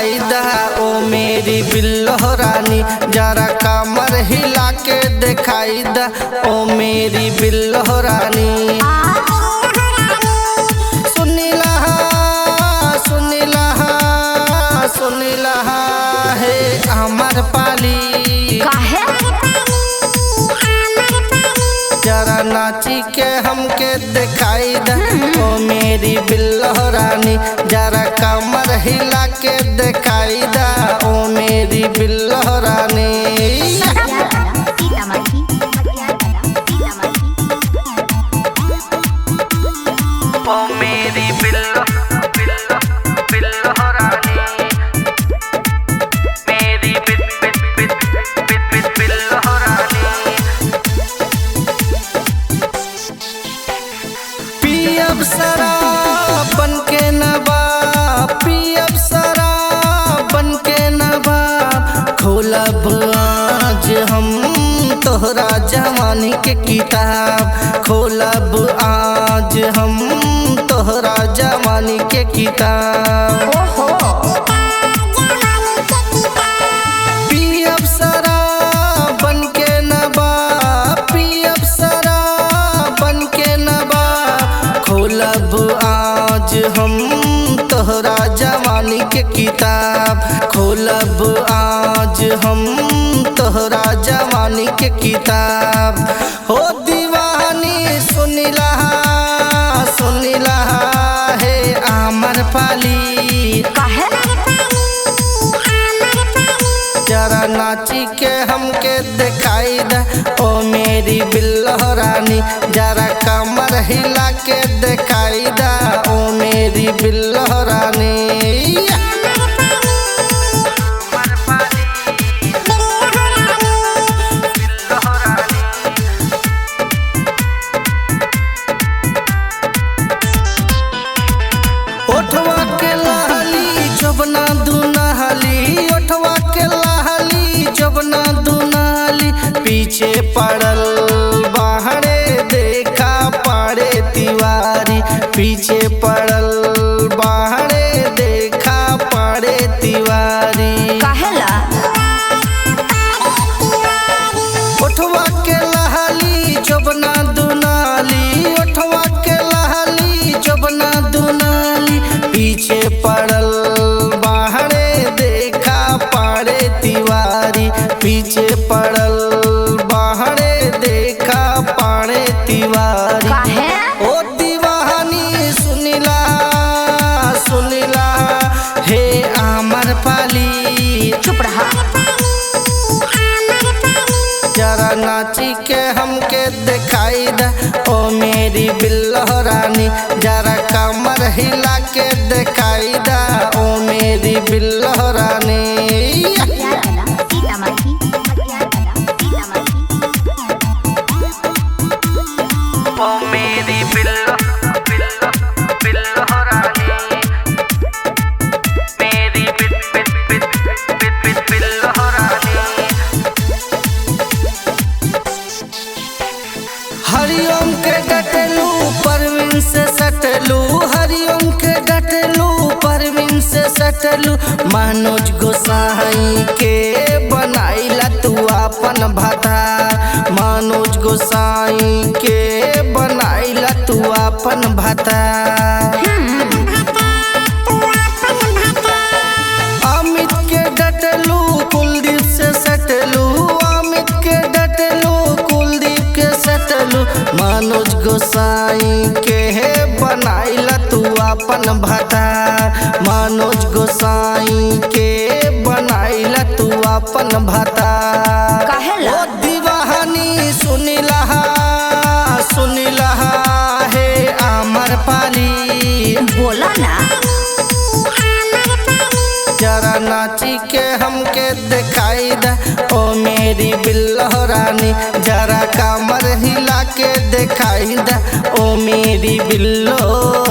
दिखाई दा ओ मेरी बिल्लो रानी, जरा कमर हिला के दिखाई दा ओ मेरी बिल्लो रानी। सुनीला सुनीला सुनीला हे अमर पाली, जरा नाची के हमके दिखाई दा ओ मेरी बिल्लो रानी, जरा कमर हिला के दिखाई दा ओ मेरी बिल्लो रानी। ओ मेरी बिल्लो बिल्लो बिल्लो रानी, मेरी bill bill bill bill bill बिल्लो रानी। पीअब शराब बन के नवाब, पीअब शराब बन के नवाब, खोलब आज हम तोहरा जवानी के किताब, खोलब आज हम तोहरा जवानी के किताब। पीअब शराब बन के नवाब, पीअब शराब बन के नवाब, खोलब आज हम तोहरा जवानी के किताब, खोलब आज हम तोहरा जवानी के किताब। हो दीवानी सुनीला सुनीला हे अमर पाली, जरा नाची के हमके दिखाई दा ओ मेरी बिल्लो रानी, जरा कमर हिला के दिखाई दा ओ मेरी बिल्लो रानी। ओठवा के लाली जबना दुनाली, ओठवा के लाली जबना दुनाली, पीछे पड़ल बाहरे देखा पाड़े तिवारी, पीछे पड़ल बाहरे देखा पाड़े तिवारी। ओठवा के लाली जबना दुनाली, ओठवा के लाली जबना दुनाली, पीछे पड़ल बाहरे देखा पाड़े तिवारी, पीछे पड़ल बाहरे देखा पाड़े तिवारी। ओ दीवानी सुनीला सुनीला हे अमर पाली, चुप रहा, जरा नाची के हमके दिखाई दा ओ मेरी बिल्लो रानी, जरा कमर हिला के दिखाई दा ओ मेरी बिल्लो रानी। ओ मेरी बिल्लो बिल्लो बिल्लो रानी, मेरी bill bill bill bill bill बिल्लो रानी। हरिओम के डटलू परवीन से सटलू, हरिओम के डटलू परवीन से सटलू, मनोज गोसाई के बनाइला तू अपन भाता, मनोज गोसाई के बनाइला तू अपन भाता। अमित के डटलू कुलदीप से सटलू, अमित के डटलू कुलदीप के सटलू, मनोज गोसाई के बनाइला तू अपन भाता, मनोज गोसाई के बनाइला तू अपन भाता। ओ दीवानी सुनीला सुनीला हे अमर पाली, बोला ना, जरा नाची के हमके दिखाई दा ओ मेरी बिल्लो रानी, जरा कमर हिला के दिखाई दा ओ मेरी बिल्लो।